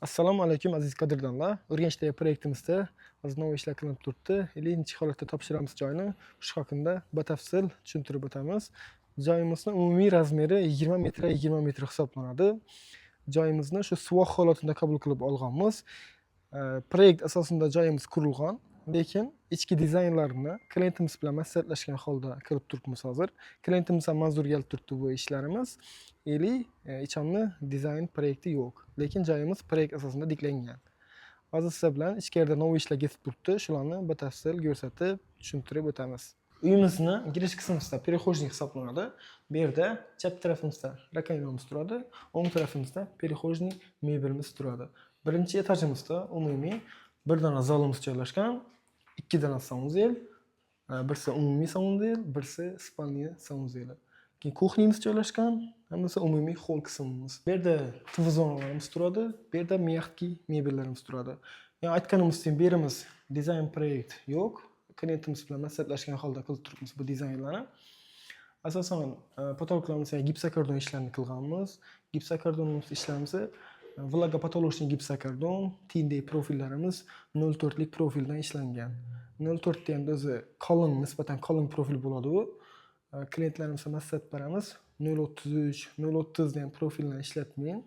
Assalomu alaykum, aziz qadrdonlar. Urganchdagi proyektimizda hozir новый ishlar qilinib turibdi. Или necha holatda topshiramiz joyni, shu haqida batafsil tushuntirib o'tamiz. Joyimizni umumiy размер i 20 metr 20 metr hisoblanadi. Joyimizni shu suvoq holatida qabul qilib olganmiz. Proyekt asosida joyimiz qurilgan, lekin ichki dizaynlarini klientimiz bilan maslahatlashgan holda qilib turibmiz hozir. Klientimiz ham manzur kelib turibdi bu ishlarimiz. Или ichonni dizayn proyekti yo'q, lekin joyimiz proyekt asosida tiklangan. Hozir sizlar bilan ichkarida новый ishlar ketib turibdi, shularni batafsil ko'rsatib, tushuntirib o'tamiz. Uyimizni girish qismida перехожий hisoblanadi. Bu yerda chap tarafimizda rakovinamiz turadi, o'ng tarafimizda перехожий mebelimiz turadi. Birinchi etajimizda umumiy bir dona zalimiz joylashgan, ikki dona санузел, birsi umumiy санузел, birsi спальня санузел i. Keyin кухня miz joylashgan, hammasi umumiy холл qismimiz. Bu yerda TV zonalarimiz turadi, bu yerda мягкий mebellarimiz turadi. Yani aytganimizdek, bu yerimiz dizayn proyekt yo'q. Klientimiz bilan maslahatlashgan holda qilib turibmiz bu dizaynlarni. Asosan потолок larimizga gipsokardon ishlarini qilganmiz. Gipsokardonimiz ishlarimiz влагопотолочный gipsokardon, tindek profillarimiz 0,4 lik profildan ishlangan. 0,4 deganda o'zi qalin, nisbatan qalin profil bo'ladi u. Klientlarimizga maslahat beramiz. 0,33, 0,30 degan profilni ishlatmang.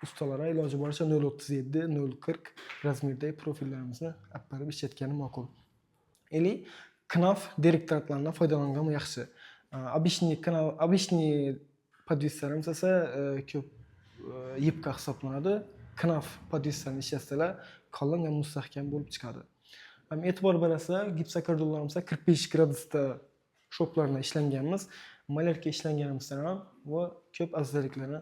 Ustalarga iloji boricha 0,37, 0,40 размер dagi profillarimizni olib borib ishlatgani ma'qul. Или Knauf direktoratlardan foydalangan yaxshi. Обычный Knauf, обычный подвес larimiz esa ko'p yipka hisoblanadi. Knauf подвес larni ishlatsalar, qalin ham mustahkam bo'lib chiqadi. Ham e'tibor berasizlar, gipsokardonlarimiz 45 gradusda шов larni ishlanganmiz. Малярка ishlanganimizdan ham bu ko'p afzalliklarni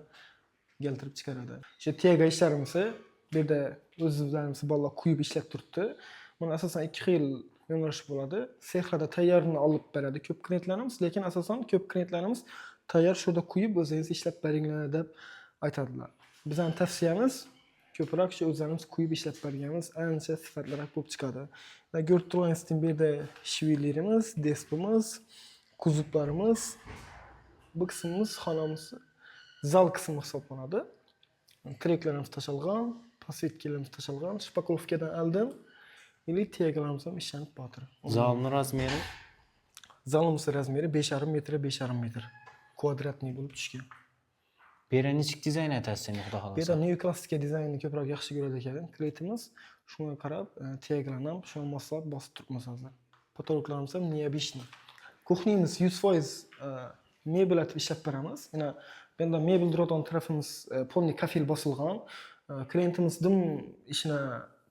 keltirib chiqaradi. O'sha тяга ishlarimiz bu yerda o'zlarimiz bolalar quyib ishlab turibdi. Buni asosan ikki xil yo'nalish bo'ladi. Sexlarda tayyorini olib beradi ko'p klientlarimiz, lekin asosan ko'p klientlarimiz tayyor shu yerda quyib, o'zingiz ishlab beringlar deb aytadilar. Bizani tavsiyamiz, ko'proq shu o'zlarimiz quyib ishlab berganimiz ancha sifatliroq bo'lib chiqadi. Va ko'rib turganingizdek, bu yerda shvilerimiz, despimiz, kuzovlarimiz, bu qismimiz xonamiz zal qismi hisoblanadi. Treklarimiz tashalgan, подсветка larimiz tashalgan, шпаклёвка dan oldin или тяга larimiz ham ishlanib botir. Zalni размер i? Zalimiz размер i 5,5 metr 5,5 metr квадратный bo'lib tushgan. Bu yerga nechik dizayn aytasiz endi, xudo Bu yerda xohlasa? Neoklassika dizaynni ko'proq yaxshi ko'radi ekan klientimiz. Shunga qarab тяга larni ham shunga moslab bosib turibmiz hozir. Потолок larimiz ham необычный. Кухня miz 100% mebel etib ishlab beramiz. Yana bu yerda mebel turadigan tarafimiz полный kafel bosilgan. Klientimiz dim ishini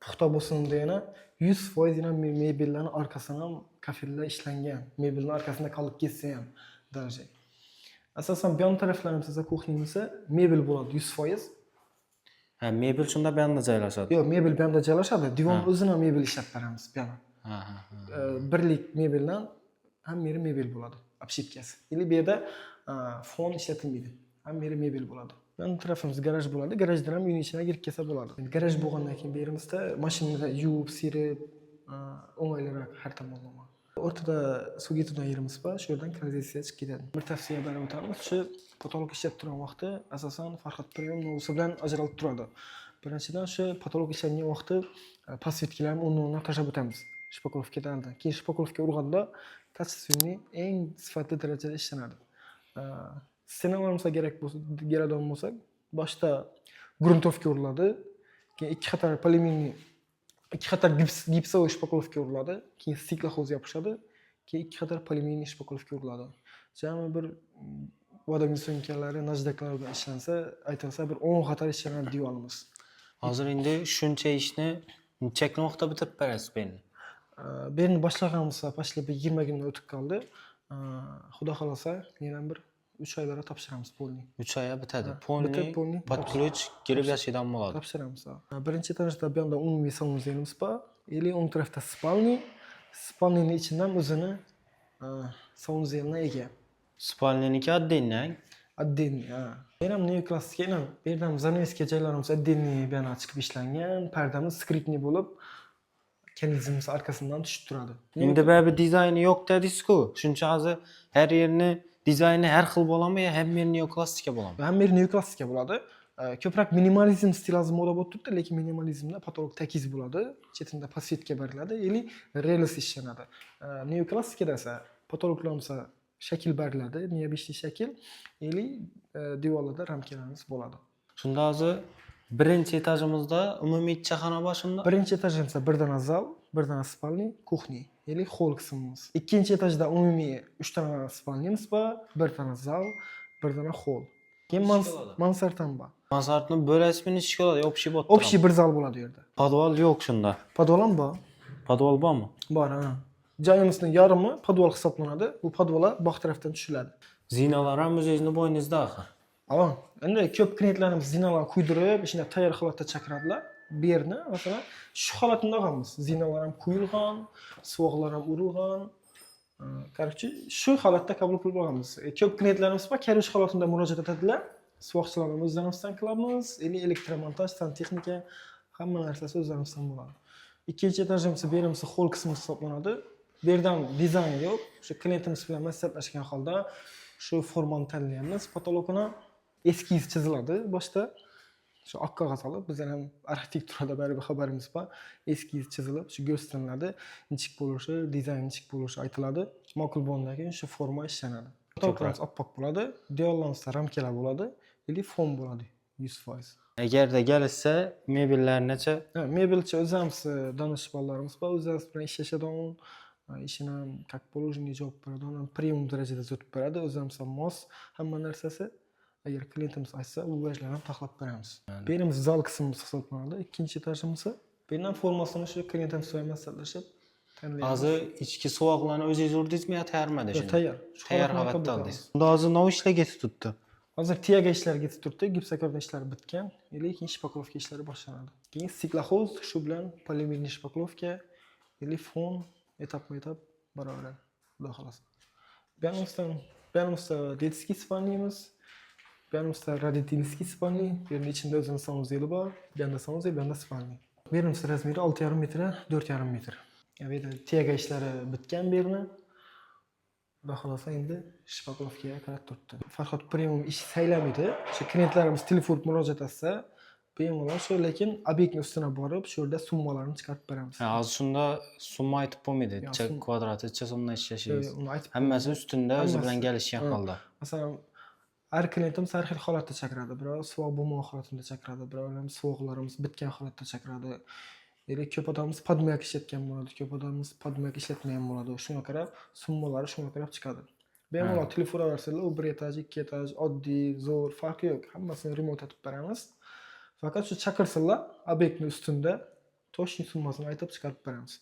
puxta bo'lsin degani 100% yana mebellarni orqasini ham kafellar ishlangan. Mebelni orqasida qolib ketsa ham даже. Asosan bu yon taraflarimiz esa, кухня miz mebel bo'ladi 100%. Ha, mebel shunda bu yoqda joylashadi. Yo'q, mebel bu yoqda joylashadi. Divan o'zini ham mebel ishlab beramiz bu yoqda. Ha, ha, ha. Birlik mebeldan hamma yeri mebel bo'ladi, обшивка si. Или bu yerda fon ishlatilmaydi. Hamma yeri mebel bo'ladi. Bu yon tarafimiz garaj bo'ladi. Garajdan ham uyning ichiga kirib kelsa bo'ladi. Garaj bo'lgandan keyin bu yerimizda mashinani yuvib, serib, o'ng'ayliroq har tomonlama. O'rtada suv ketadigan yerimiz bor, shu yerdan kanalizatsiya chiqib ketadi. Bir tavsiya berib o'tamiz. Shu потолок ishlab turgan vaqti asosan Farhad Premium novusi bilan ajralib turadi. Birinchidan, shu потолок ishlangan vaqti подсветка larni o'rni-o'rniga tashlab o'tamiz. Шпаклёвка dan oldin. Keyin шпаклёвка urganda качественный, eng sifatli darajada ishlanadi. Стена larimizga kerak bo'lsa, keladigan bo'lsak, boshda грунтовка uriladi. Keyin ikki qator polyuminniy, ikki qator gips, гипсовый шпаклёвка uriladi. Keyin стеклохоз yopishadi. Keyin ikki qator polyuminniy шпаклёвка uriladi. Jami bir водонесёнка lari, наждак lar bilan ishlansa, aytilsa, bir 10 qator ishlanadi devorimiz. Hozir endi shuncha ishni necha kun vaqtda bitirib berasiz bu yerni? Bu yerni boshlaganimizda почти bir 20 kundan o'tib qoldi. Xudo xohlasa, yana bir 3 oylarda topshiramiz полный. 3 oyga bitadi. Ha, Полный bitib, полный под ключ kirib yashaydigan bo'ladi. Topshiramiz. Ha. Birinchi etajda bu yoqda umumiy санузел imiz bor. Или o'ng tarafda спальный. Спальный ni ichidan o'zini санузел ina ega. Спальня niki отдельно. Отдельный, ha. Bu ham neoklassika, yana bu yerda ham занавеска joylarimiz отдельный bu yana chiqib ishlangan. Pardamiz скрытный bo'lib, kanalizimiz arkasidan tushib turadi. Endi baribir dizayni yo'q dedingiz-ku. Shuncha hozir har yerni dizayni har xil bo'ladimi yo hamma yer neoklassika bo'ladimi? Hamma yer neoklassika bo'ladi. Ko'proq minimalizm stili hozir moda bo'lib turibdi, lekin minimalizmda потолок tekis bo'ladi, chetida подсветка beriladi или рельс ishlanadi. Neoklassikada esa потолок lar shakl beriladi, необычный shakl или devorlarda ramkalarimiz bo'ladi. Shunda hozir birinchi etajimizda umumiy necha xona bor shunda? Birinchi etajimizda bir dona zal, bir dona спальни, кухня или холл qismimiz. Ikkinchi etajda umumiy 3 dona спальни miz bor, bir dona zal, bir dona холл. Keyin mansard ham bor. Mansardni bo'lasizmi, necha bo'ladi? Общий bo'lib. Общий bir zal bo'ladi u yerda. Podval yo'q shunda. Podval ham bor. Podval bormi? Bor, ha. Joyimizning yarmi podval hisoblanadi. Bu podvalga bog' tarafdan tushiladi. Zinalar ham o'zingizni bo'yningizda axir. Ava, endi ko'p klientlarimiz zinalar quydirib, shunday tayyor holatda chaqiradilar. Bu yerni masalan shu holatida olganmiz. Zinalar ham quyilgan, suvoqlar ham urilgan. Короче, shu holatda qabul qilib olganmiz. Ko'p klientlarimiz bor, karish holatida murojaat etadilar. Suvoqchilarni o'zlarimizdan qilamiz, или elektromontaj, santexnika, hamma narsasi o'zlarimizdan bo'ladi. Ikkinchi etajimiz bu yerimiz холл qismi hisoblanadi. Bu yerdan dizayn yo'q. Shu klientimiz bilan maslahatlashgan holda shu formani tanlaymiz. Потолок ini eskiz chiziladi boshda. Shu oq qog'oz olib, bizlar ham arxitekturada baribir xabarimiz bor. Eskiz chizilib, shu ko'rsatiladi. Nechik bo'lishi, dizayn nechik bo'lishi aytiladi. Ma'qul bo'lgandan keyin shu forma ishlanadi. Потолок larimiz oppoq bo'ladi, devorlarimizda ramkalar bo'ladi или fon bo'ladi 100%. Agarda kelishsa, mebellar necha? Ha, mebelchi o'zimiz donishmonlarimiz bor, o'zimiz bilan ishlashadigan, ishini ham как положено javob beradigan, ham premium darajada o'tib beradi, o'zimiz ham mos hamma narsasi. Agar klientimiz aytsa, u vajlarni ham taxlab beramiz. Bu yerimiz zal qismimiz hisoblanadi, ikkinchi etajimiz. Bu yerdan formasini shu klientimiz bilan maslahatlashib tanlaymiz. Hozir ichki suvoqlarni o'zingiz urdingizmi yo tayyormidi Yo'q, shunda? Tayyor. Shu Tayyor holatni holatda qabul oldingiz. qilamiz. Unda hozir nima ishlar ketib turibdi? Hozir тяга ishlari ketib turibdi, gipsokardon ishlari bitgan, lekin шпаклёвка ishlari boshlanadi. Keyin стеклохолст, shu bilan polimerniy шпаклёвка или fon etapma-etap boraveradi. Xudo xohlasa. Bu yonimizda детский спальни miz, bu yonimizda родительский спальни, bu yerning ichida o'zini санузел i bor, bu yoqda санузел, bu yoqda спальни. Bu yerimiz размер i 6,5 metr, 4,5 metr. Bu yerda тяга ishlari bitgan bu yerni. Xudo xohlasa endi шпаклёвка ga qarab turibdi. Farhod Premium ish saylamaydi. O'sha klientlarimiz telefon murojaat etsa, bemalol shu, lekin obyektni ustuna borib, shu yerda summalarni chiqarib beramiz. Ha, hozir shunda summa aytib bo'lmaydi. Yo, Necha kvadrati, necha so'mdan ishlashingiz. Uni aytib Hammasi ustunda o'zi bilan Hammasi. kelishgan Ha. holda. Masalan, har klientimiz har xil holatda chaqiradi. Birov suvoq bo'lmagan holatida chaqiradi, birov suvoqlarimiz bitgan holatda chaqiradi. Или ko'p odamimiz под маяк ishlatgan bo'ladi, ko'p odamimiz под маяк ishlatmagan bo'ladi. Shunga qarab summalari shunga qarab chiqadi. Bemalol telefon uraversalar, u bir etaj, ikki etaj, oddiy, zo'r farqi yo'q. Hammasini remont etib beramiz. Faqat shu chaqirsinlar, obyektni ustunda точный summasini aytib chiqarib beramiz.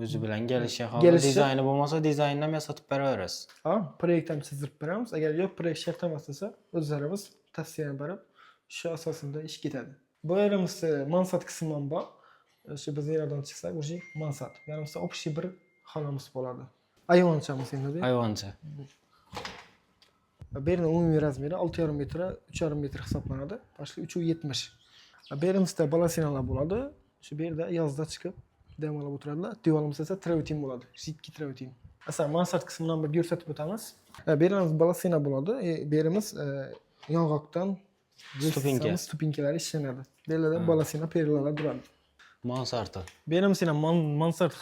O'zi bilan kelishgan holda dizayni bo'lmasa, dizaynni ham yasatib beraverasiz. Ha, proyekt ham chizdirib beramiz. Agar yo'q, proyekt shart emas desa, o'zlarimiz tavsiya berib, shu asosida ish ketadi. Bu yerimizda mansard qismi ham bor. O'sha biz yerdan chiqsak, уже mansard. Yanimizda общий bir xonamiz bo'ladi. Ayvonchamiz endi. Ayvoncha. Bu yerning umumiy размер i 6,5 metr, 3,5 metr hisoblanadi. Почти 3,70. Bu yerimizda балясина lar bo'ladi. Shu bu yerda yozda chiqib dam olib o'tiradilar. Devorimiz esa travertin bo'ladi. Жидкий travertin. Masalan, mansard qismidan bir ko'rsatib o'tamiz. Bu yerimiz балясина bo'ladi. Bu yerimiz yong'oqdan Ступенька. Ступенька lar ishlanadi. Bu yerlarda балясина перила lar turadi. Mansardi. Bu yerimiz yana mansard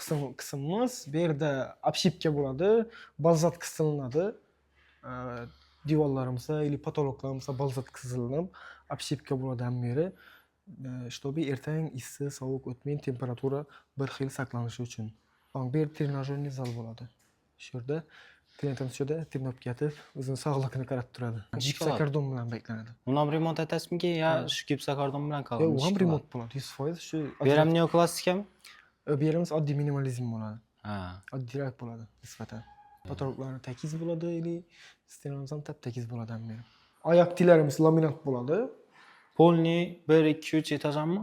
qismimiz. Bu yerda обшивка bo'ladi, balzat qilinadi. Devorlarimizda или потолок larimizda balzat qizilinib, обшивка bo'ladi hamma yeri. Чтобы ertang issi, sovuq o'tmay, temperatura bir xil saqlanishi uchun. Bu yer тренажёрный zal bo'ladi. Shu yerda klientimiz shu yerda тренировка etib, o'zini sog'lig'ini qarab turadi. Gipsokardon bilan beklanadi. Uni ham remont etasizmiki yo shu gipsokardon bilan qoladi? Yo'q, u ham remont bo'ladi 100% shu. Bu yer ham neoklassikami? Bu yerimiz oddiy minimalizm bo'ladi. Ha. Oddiyroq bo'ladi nisbatan. Потолок lari tekis bo'ladi или стена miz ham tap tekis bo'ladi hamma yeri. Oyoq tilarimiz laminat bo'ladi. Полный 1 2 3 etajammi?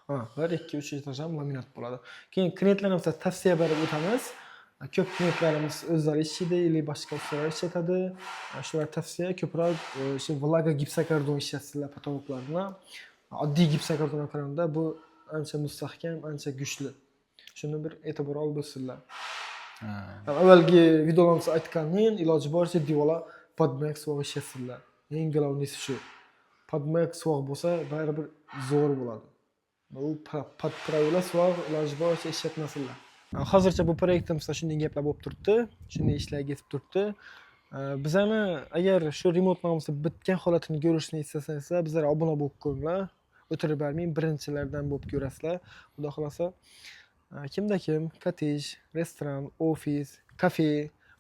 Ha, 1, 2, 3 etaj ham laminat bo'ladi. Keyin klientlarimizga tavsiya berib o'tamiz. Ko'p klientlarimiz o'zlari ishlaydi или boshqa ustalar ishlatadi. Shular tavsiya ko'proq shu влага gipsokardon ishlatsinlar потолок larni. Oddiy gipsokardonga qaraganda bu ancha mustahkam, ancha kuchli. Shuni bir e'tibor olib o'tsinlar. Ha. Avvalgi videolarimizda aytganmen, iloji boricha devorlar под маяк suvoq ishlatsinlar. Eng главный si shu. Под suvoq bo'lsa, baribir zo'r bo'ladi. U под правила suvoq iloji boricha ishlatmasinlar. Hozircha bu proyektimizda shunday gaplar bo'lib turibdi, shunday ishlar ketib turibdi. Bizani agar shu remontlarimiz bitgan holatini ko'rishni istasangizlar, bizlarga obuna bo'lib qo'yinglar. O'tirib bermang, birinchilardan bo'lib ko'rasizlar. Xudo xohlasa. Kimda kim kottej, restoran, ofis, kafe,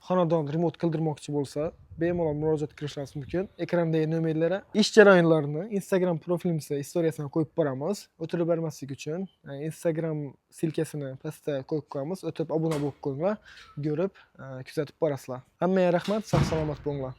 xonadon remont qildirmoqchi bo'lsa, bemalol murojaat qilishlaringiz mumkin. Ekrandagi nomerlara ish jarayonlarini Instagram profilimizda istoriyasini qo'yib boramiz. O'tirib bermaslik uchun Instagram ссылка sini pastda qo'yib qo'yamiz. O'tib obuna bo'lib qo'yinglar, ko'rib, kuzatib borasizlar. Hammaga rahmat, sog' salomat bo'linglar.